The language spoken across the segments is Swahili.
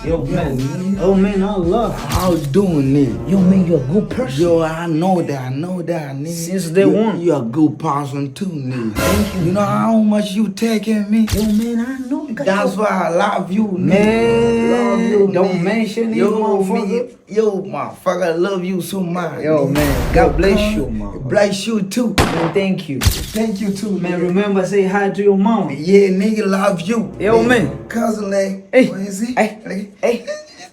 Yo, man. Oh, man, I love. How you doing, nigga? Yo, man, you're a good person. Yo, I know that. I know that, nigga. Since day you, one. You're a good person too, nigga. Thank you. You know how much you taking me? Yo, man, I know. You got That's your- why I love you, nigga. Man, Love you, don't nigga. mention it, Yo, motherfucker. nigga. Yo, motherfucker, I love you so much. Yo, nigga. man, God bless Yo, you, man. Bless you too. Man, thank you. Thank you too, Man, nigga. remember, say hi to your mom. Yeah, nigga, love you. Yo, nigga. man. Cousin, like, Hey. what is he? Hey. Like, Hey.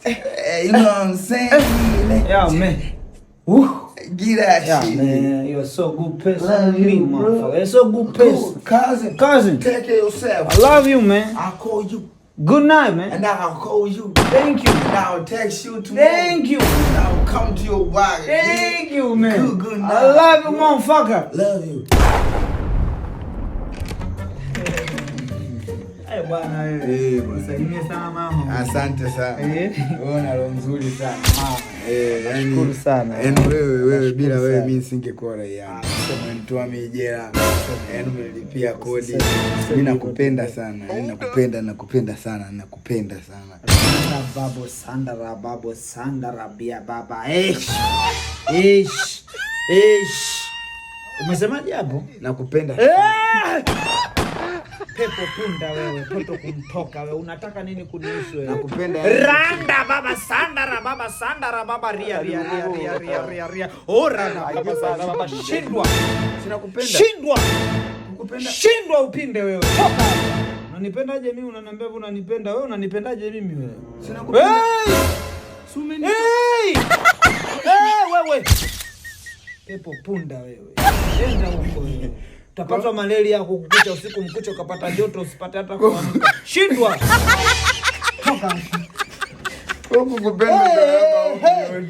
hey, you know what I'm saying? Nigga, Yeah, man. Woo. Get that Yeah, shit. man, you're so good person. Love Me, you, bro. motherfucker. You're so good person. Cool. Cousin, Cousin. take care of yourself. I love you, man. I'll call you, Good night, man. and I'll call you, Thank you. and I'll text you tomorrow. Thank you. And I'll come to your wife. Thank you, man. Good night. I love you, motherfucker. Love you. Eh, bwana wewe. Eh, bwana. Salimie sana mama. Asante sana. Eh. Wewe una roho nzuri sana. Eh, yani- Nashukuru sana. Yani wewe bila Nashukuru wewe sana. mimi singekuwa raia. Umenitoa mimi jela. Yaani umenilipia kodi. Sasa- sasa Mimi nakupenda sana. Yaani nakupenda, nakupenda sana, nakupenda sana. Sandra babo sandra babo sandra bia baba. Eish. Eish. Eish. Umesemaje hapo? Nakupenda. Eh! Pepo punda wewe, poto kumtoka wewe. Unataka nini kunihusu wewe? Nakupenda. Randa baba sandara baba sandara baba ria ria ria ria ria ria ria. Ora na baba sandara baba shindwa. Sina kupenda. Shindwa. Kukupenda. Shindwa upinde wewe. Toka hapa. Unanipendaje mimi? Unaniambia wewe unanipenda wewe, unanipendaje mimi wewe? Sina kupenda. Hey! Sumeni. Hey! Hey, wewe. Pepo punda wewe. Nenda huko wewe. Utapatwa malaria kukukucha usiku mkucha ukapata joto usipate hata kuamka. Shindwa. Toka. Huku kupenda. Hey, hey.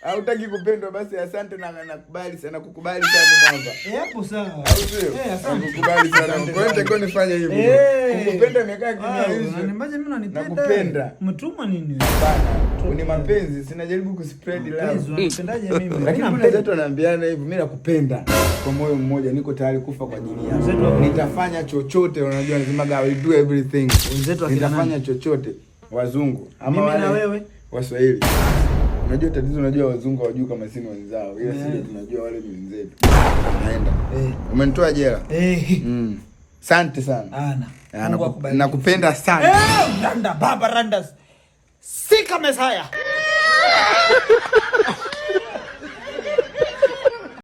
Hautaki kupendwa basi asante na nakubali sana kukubali sana mwamba. Eh, hapo sawa. Au sio? Eh, asante. Nakukubali sana. Kwa hiyo nitakuwa nifanye hivyo. Eh. Kukupenda imekaa kimya Ah, hizo. unaniambiaje mimi unanipenda? Nakupenda. Umetumwa nini? Bana, ni mapenzi, sinajaribu kuspread Mpenzi, love. unanipendaje mimi? Lakini kuna Mimi wenzetu wanaambiana hivi, mimi nakupenda kwa moyo mmoja, niko tayari kufa kwa ajili Wenzetu yako. wa- Nitafanya chochote, unajua nasemaga I will do everything. Wenzetu wakina Nitafanya nani? chochote. Wazungu ama Mimi na wale wewe? Waswahili. Unajua tatizo, unajua wazungu hawajui kama sisi ni wenzao, ila sisi tunajua wale ni wenzetu. Naenda. Eh. Umenitoa jela. Eh. Asante sana. Ana. Ah, Mungu akubariki. Nakupenda sana. Eh, randa baba randa. Sika Mesaya.